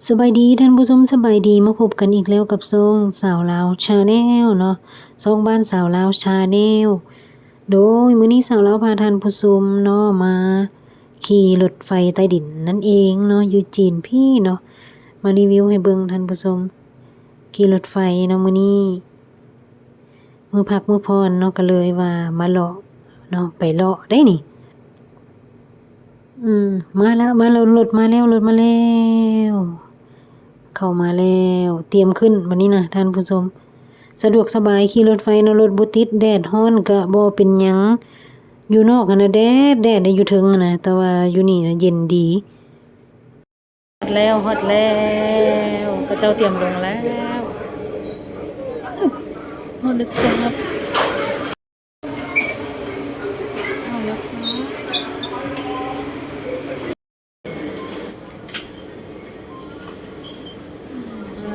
ສະບາຍດີທ່ານຜູ້ຊົມ, ສະບາຍດີ, ມາພົບກັນອີກແລ້ວກັບຊ່ອງສາວລາວ Channel ເນາະ, ຊ່ອງບ້ານສາວລາວ Channel. ໂດຍ ມື້ນີ້ສາວລາວພາທ່ານຜູ້ຊົມເນາະ ມາຂີ່ລົດໄຟໃຕ້ດິນນັ້ນເອງເນາະ, ຢູ່ຈີນພີ້ເນາະ, ມາຣີວິວໃຫ້ເບິ່ງທ່ານຜູ້ຊົມ. ຂີ່ລົດໄຟເນາະ ມື້ນີ້ ມື້ພັກມື້ຜ່ອນເນາະ, ກໍເລີຍວ່າມາເລາະເນາະ, ໄປເລາະໄດ໋ນີ້. ອືມ ມາແລ້ວ ມາແລ້ວ, ລົດມາແລ້ວ, ລົດມາແລ້ວ, ເຂົ້າມາແລ້ວ, ຕຽມຂຶ້ນບັດນີ້ນະທ່ານຜູ້ຊົມ. ສະດວກສະບາຍ ຂີ່ລົດໄຟເນາະ, ລົດບໍ່ຕິດ, ແດດຮ້ອນກະບໍ່ເປັນຫຍັງ. ຢູ່ນອກຫັ້ນນະແດດ ແດດຢູ່ເທິງຫັ້ນນະ, ແຕ່ວ່າຢູ່ນີ້ນະເຢັນດີ. ຮອດແລ້ວ ຮອດແລ້ວ, ເຂົາເຈົ້າຕຽມລົງແລ້ວ. ຮອດແລ້ວຈ້າ.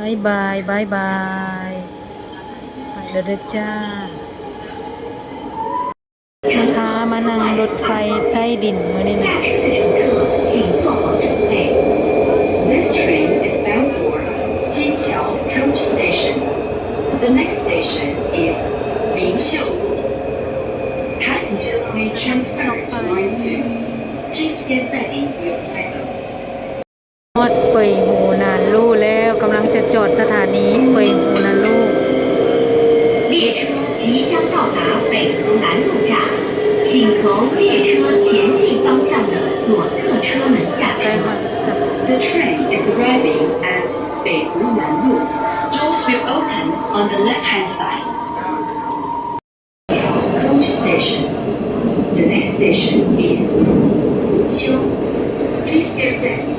ບາຍບາຍ ບາຍບາຍ, ໄປແລ້ວເດີຈ້າ. ພາມານັ່ງລົດໄຟໃຕ້ດິນມື້ນີ້ນະ. This train is bound for Jinqiao Coach Station. The next station is Mingxiu. Passengers may transfer to line two. Please get ready your arrival. ຮອດເປີຍຫູນານລູແລ້ວ, ກຳລັງຈະຈອດສະຖານີເປີຍຫູນານລູ. 列车即将到达北湖南路站，请从列车前进方向的左侧车门下车。 The train is arriving at 北湖南路. Doors will open on the left-hand side. Coach station. The next station is Wuqiu. Please get ready.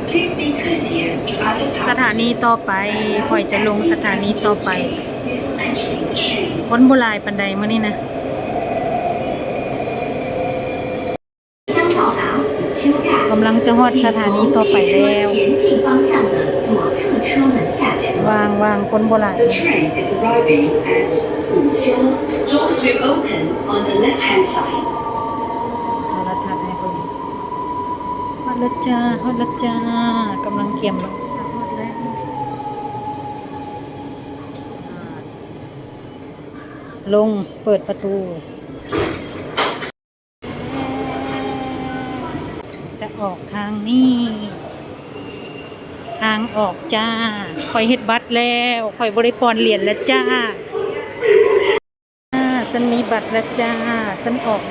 Please be courteous to other passengers. ສະຖານີຕໍ່ໄປ, ຂ້ອຍຈະລົງສະຖານີຕໍ່ໄປ. Before entering the train. ຄົນບໍ່ຫຼາຍປານໃດມື້ນີ້ນະ. กำลังจะฮอดสถานีต่อไปแล้ว ว่างๆ คนบ่หลาย The train is arriving at Wuqiu. Doors will open on the left-hand side. ໂທລະທັດໃຫ້ເບິ່ງ ຮອດແລ້ວຈ້າ ຮອດແລ້ວຈ້າ ກຳລັງກຽມລົງ ຮອດແລ້ວ ລົງ ເປີດປະຕູ. ຈະອອກທາງນີ້ ທາງອອກຈ້າ. ຂ້ອຍເຮັດບັດແລ້ວ ຂ້ອຍບໍ່ໄດ້ປ່ອນຫຼຽນແລ້ວຈ້າ. ອ່າ ສັນມີບັດແລ້ວຈ້າ ສັນອອກ